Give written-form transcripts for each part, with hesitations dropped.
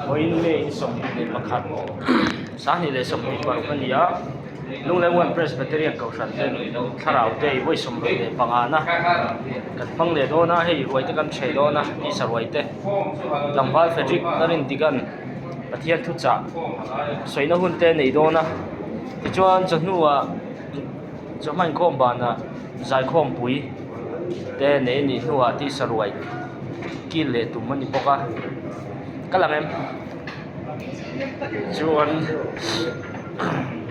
Vawiin May 21 2026 a ni a, Lunglei One Presbyterian Kohhran ten thlarau te vawi 75 na kan hmang leh dawn a, hei ruai te kan chhe dawn a tisa ruai te tlangval Frederick Larindigan Pathian thuchah sawina hun te nei dawn a, tichuan chawhnuah chawhma inkhawm banah zaikhawmpui te nei a nih hnuah tisa ruai kil leh tum a ni bawk a ka lang em chuan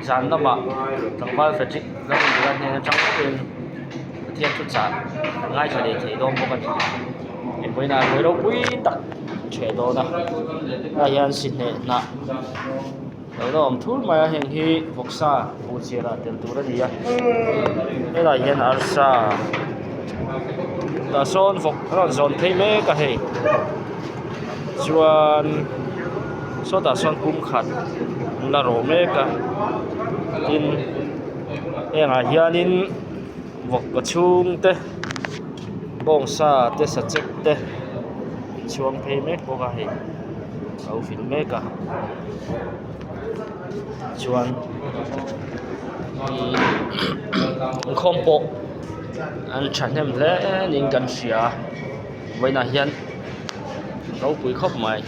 zan lamah tlangval Frederick Lalrinpuia hnen atang pawhin Pathian thuchah an ngaithla leh thei dawn bawk a ni engpawhin a ruai ropui tak ṭheh dawn a tlaiah hian sihneh hnah. Lo la awm thur mai a heng hi vawksa buhchiar ah tel tur a ni a helai hian arsa tah sawn vawk a rawn zawn phei mek a hei chuan sawtah sawn pum khat an la rawh mek a tin hengah hianin vawk kaw chhung te bawngsa te sachek te an chhuang phei mek bawk a hei. Lo vil mek a chuan ihh inkhawm pawh an thahnem hle niin kan hria a vawiinah hian ropui khawp mai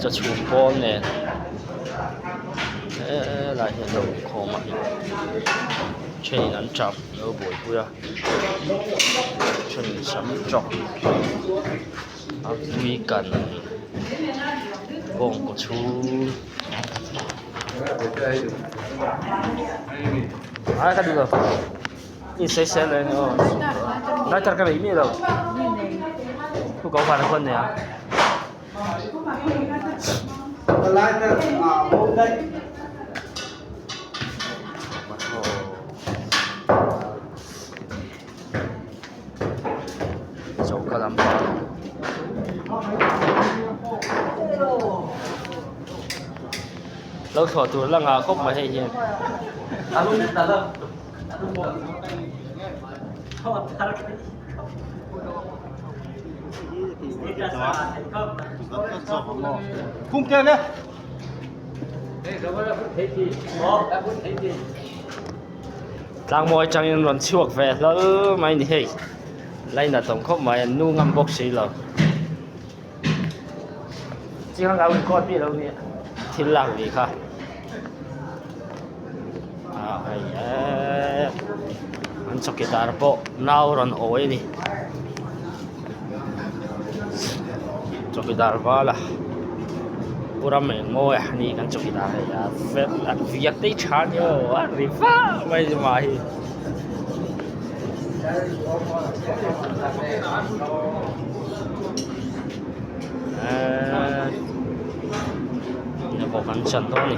chaw chhum pawl nen helai hi an lo inkhawm a thenin an tap an lo buaipui a thenin sam tawk. A pui kan bawng kaw chhung ai ka duh lo i sawi sel leh aw lighter ka nei miah lo thu ko van a khawn nei a. Choka lampang lo thlawh tur la ngah khawp mai hei hian Tlangmawi atangin rawn chhuak ve hlal mai ni hei lainat awm khawp mai an nu ngam bawk si lo chiang lo record bik lo nia thil lak ni kha ah hei eee an chawkidar pawh nau rawn awi a ni chawkidar vala Pu ram eng mawi a ni kan chawkidar hei a fel a viak te hi tha a ni aw a ri vak mai a ni mah hi. Eeee bawk an chan dawn a ni.